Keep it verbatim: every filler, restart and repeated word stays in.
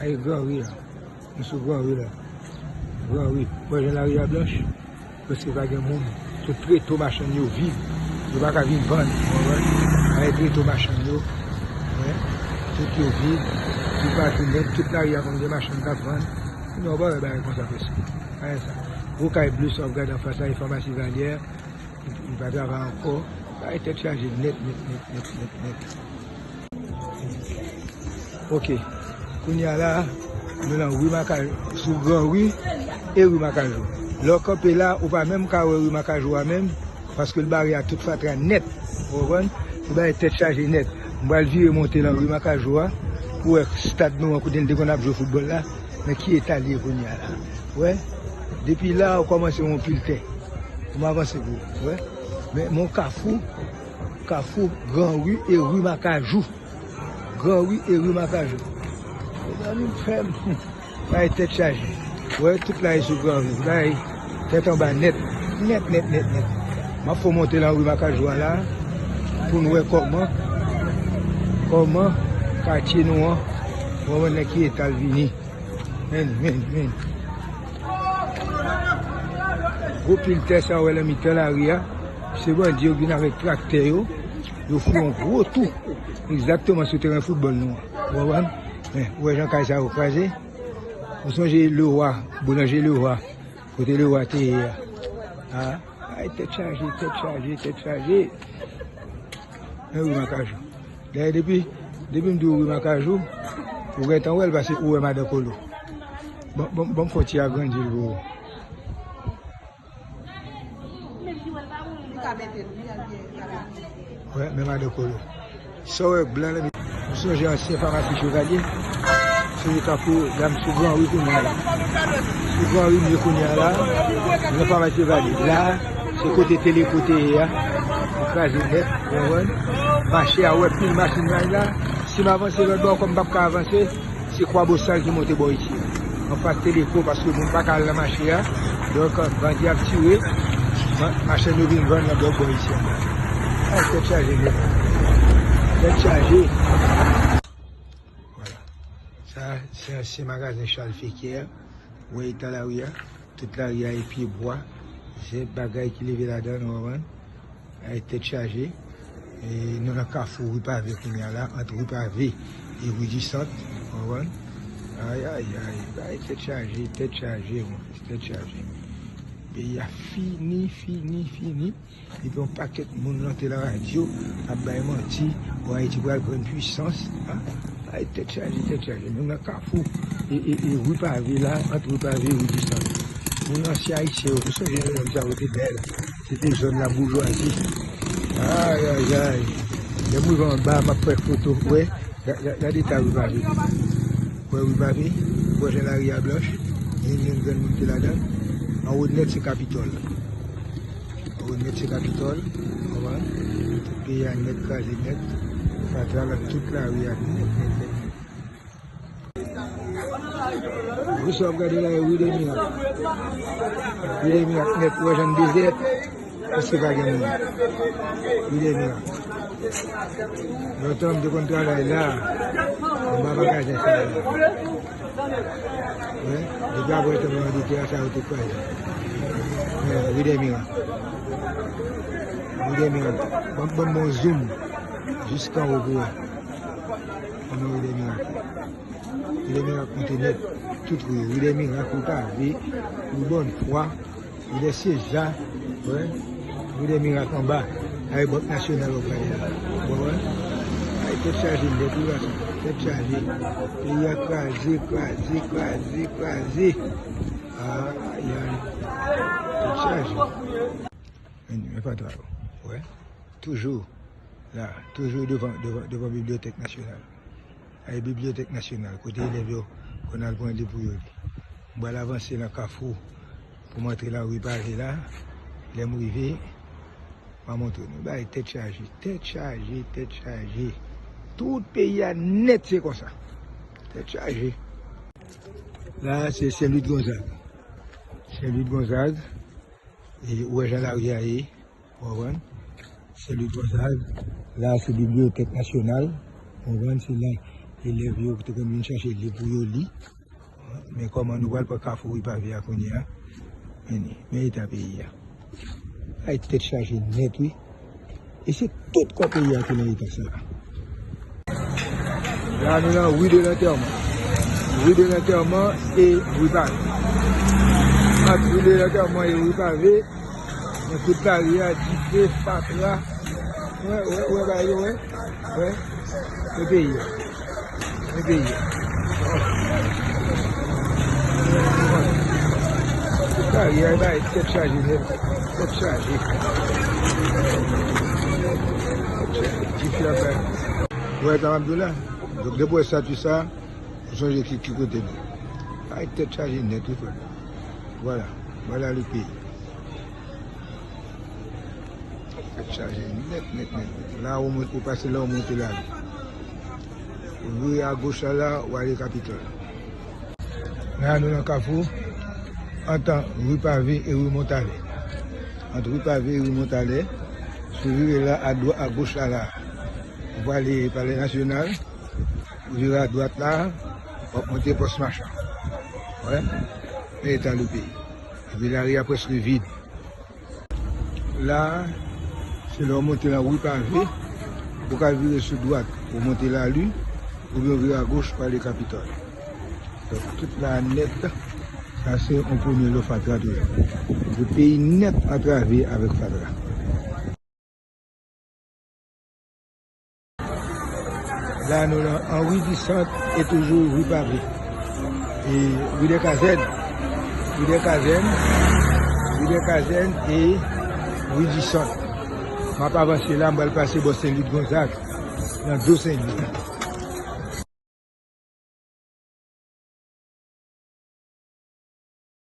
E Gran Ri a. Nou sou Gran Ri la. Gran Ri. Ou wè jan lari a blanch? Prèske pa gen moun. Tout treto machann yo vid. Yo pa ka vin vann. Ou konprann? Ay treto machann yo. Wi. Tout yo vid. Yo pa vin vann. Tout lari a konn gen machann k ap vann. Non, ou pa wè bagay konsa prèske. Ay sa. Gwo kay ble sa w ap gade anfas la, e famasi Valyè. Li, li pa travay ankò. Bagay tèt chaje nèt, nèt, nèt, nèt, nèt, nèt. Ok. Kounye a la, nou nan ri Makajou, sou Gran Ri e ri Makajou. Lè w kanpe la, ou pa menm ka wè ri Makajou a menm, paske l bare a tout fatra nèt. Ou konprann? Se bagay tèt chaje nèt. M pral vire monte nan ri Makajou a, pou wè stad nou an kote n te konn ap jwe foutbòl la, nan ki eta l ye kounye a la. Wè, depi la, ou kòmanse wè yon pil tè. Ou avanse pou wè. Men, men yon kafou, kafou Gran Ri e ri Makajou. Gran Ri e ri Makajou. Mezanmi, m fè m. Bagay tèt chaje. Wè, tout la e sou Gran Ri. Bagay tèt anba nèt. Nèt, nèt, nèt, nèt. M ap fè w monte nan ri Makajou a la, pou n wè kòman, kòman katye nou an, kòman nan ki eta l vini. Men, men, men. Gwo pil tè sa w wè nan mitan lari a, se bandi yo vin avèk traktè yo, yo fè yon gwo tou. Egzakteman sou teren foutbòl nou an. Ou konprann? Men, ou wè jan kay sa yo kraze? Ou sonje Lewa, boulanje Lewa, kote Lewa te ye a? A, ay, tèt chaje, tèt chaje, tèt chaje. Men wi, Makajou. Dayè, depi, depi m di w wi Makajou, ou gentan wè l, paske ou wè Madan Kolo. Bon, bon, bon, fò ti agrandi l pou ou. Wè, men Madan Kolo. Sa w wè blan nan mi-, m sonje ansyen famasi Chevalye. Sonje Kafou, la m sou Gran Ri kounye a la. Sou Gran Ri m ye kounye a la. Nan famasi Chevalye. La, se kote Teleko te ye a. Li kraze nèt, ou konprann? Mache a, ou wè pil machin nan la. Si m avanse lòt bò, kòm m p ap ka avanse, se Kwabosal ki monte bò isi a. Anfas Teleko, paske moun pa ka al nan mache a. Donk, bandi ap tire, ma-, machann yo vin vann nan lòt bò isi a. Ay, tèt chaje nèt. Tèt chaje. Vwala. Sa, se ansyen magazen Charles Fequière. Ou wè eta lari a? Tout lari a e pye bwa. Se bagay ki leve ladan, ou konprann? Ay, tèt chaje. E nou nan kafou ri Pave kounye a la, ant ri Pave e ri di Sant, ou konprann? Ay, ay, ay, ay, tèt chaje, tèt chaje, mwen, tèt chaje. Peyi a fini, fini, fini. Epi yon pakèt moun rante nan radyo, ap bay manti, bon, Ayiti pral pran pwisans, a? Ay, tèt chaje, tèt chaje. Nou nan kafou, e, e, e ri Pave la, ant ri Pave e ri di Sant. Moun ansyen ayisyen yo, ou sonje nou menm sa yo te bèl. Se te zòn laboujwazi. Ay, ay, ay. Lè m rive anba, m ap fè foto. Wè, ga-, ga-, gade eta ri Pave. Wè ri Pave, wè jan lari a blanch. Gen, gen granmoun ki ladan. Anwo nèt se Kapitòl. Anwo nèt se Kapitòl. Konprann? Tout peyi a nèt kraze nèt. Fatra nan tout lari a nèt, nèt, nèt, nèt. Wi, sa w ap gade la, e ri de mirak. Ri de mirak nèt, ou wè jan l dezè, prèske pa gen moun. Ri de mirak. Lontan, m te konn travay la, anba magazen sa a la. Wi, depi apre tan mwen te a, sa yo te kraze. Wi, ri de mirak. Ri de mirak. Ban, ban m bon zoom. Jiska anwo pou wè. Ann nan ri de mirak. Ri de mirak monte nèt. Tout ri yo. Ri de mirak, ri Pave, ri Bòn Fwa, ri de Seza, wè. Ri de mirak anba. Ay, Bank Nasyonal w ap gade la. Ou konprann? Ay, tèt chaje nèt, wi, gason. Tèt chaje. Peyi a kraze, kraze, kraze, kraze. Ay, ay. Tèt chaje. Men, men fatra yo. Wè. Toujou la, toujou devan, devan, devan Bibliyotèk Nasyonal. Ay, Bibliyotèk Nasyonal, kote elèv yo konn al pran li pou yo li. M pral avanse nan kafou pou m antre nan ri Pave la. Lè m rive, m a montre nou. Bagay tèt chaje, tèt chaje, tèt chaje. Tout peyi a nèt se konsa. Tèt chaje. La, se Sen Lwid Gonzag. Sen Lwid Gonzag. E ou wè jan lari a ye. Ou konprann? Sen Lwid Gonzag. La, se Bibliyotèk Nasyonal. Ou konprann? Se la. Elèv yo te konn vin chache liv pou yo li. Men kòman nou pral pran kafou Rue Pavée a kounye a? Men li, men eta peyi a. Ay, tèt chaje nèt, wi. E se tout kò peyi a ki nan eta sa a. La, nou nan Rue de l'Enterrement. Rue de l'Enterrement e Rue Pavée. Ant Rue de l'Enterrement e Rue Pavée, nan tout lari a, dife, fatra. Wè, wè, wè, bagay yo, wè. Wè. E peyi a. E peyi a. Tout lari a, bagay tèt chaje nèt. Tèt chaje. Tèt chaje. Dife ap bay. Wè sa m ap di w la. Donk, depi w wè estati sa, ou sonje ki, ki kote nou. Ay, tèt chaje nèt, wi, frè. Vwala. Vwala le peyi. Tèt chaje nèt, nèt, nèt, nèt. La, ou mon-, ou pase la, ou monte la. Ou vire agoch la, la, ou ale Kapitòl. La, nou nan kafou, ant Rue Pavée e Rue Montalais. Ant Rue Pavée e Rue Montalais, si w vire la, adwa-, agoch la, la. Ou prale Palè Nasyonal, ou vire adwat la, w ap monte Pòs Machan. Wè, men eta le peyi. Epi lari a prèske vid. La, se lè w monte nan Rue Pavée, ou ka vire sou dwat, ou monte Lali, oubyen w vire agoch, ou ale Kapitòl. Donk, tout la nèt, sa se yon premye lè fatra toujou. Tout peyi nèt antrave avèk fatra. La, nou nan Henri du Centre e toujou Rue Pavée. E Rue des Casernes. Rue des Casernes. Rue des Casernes e Rue du Centre. M ap avanse la, m pral pase bò Sen Lwi Gonzag, nan do Sen Lwi.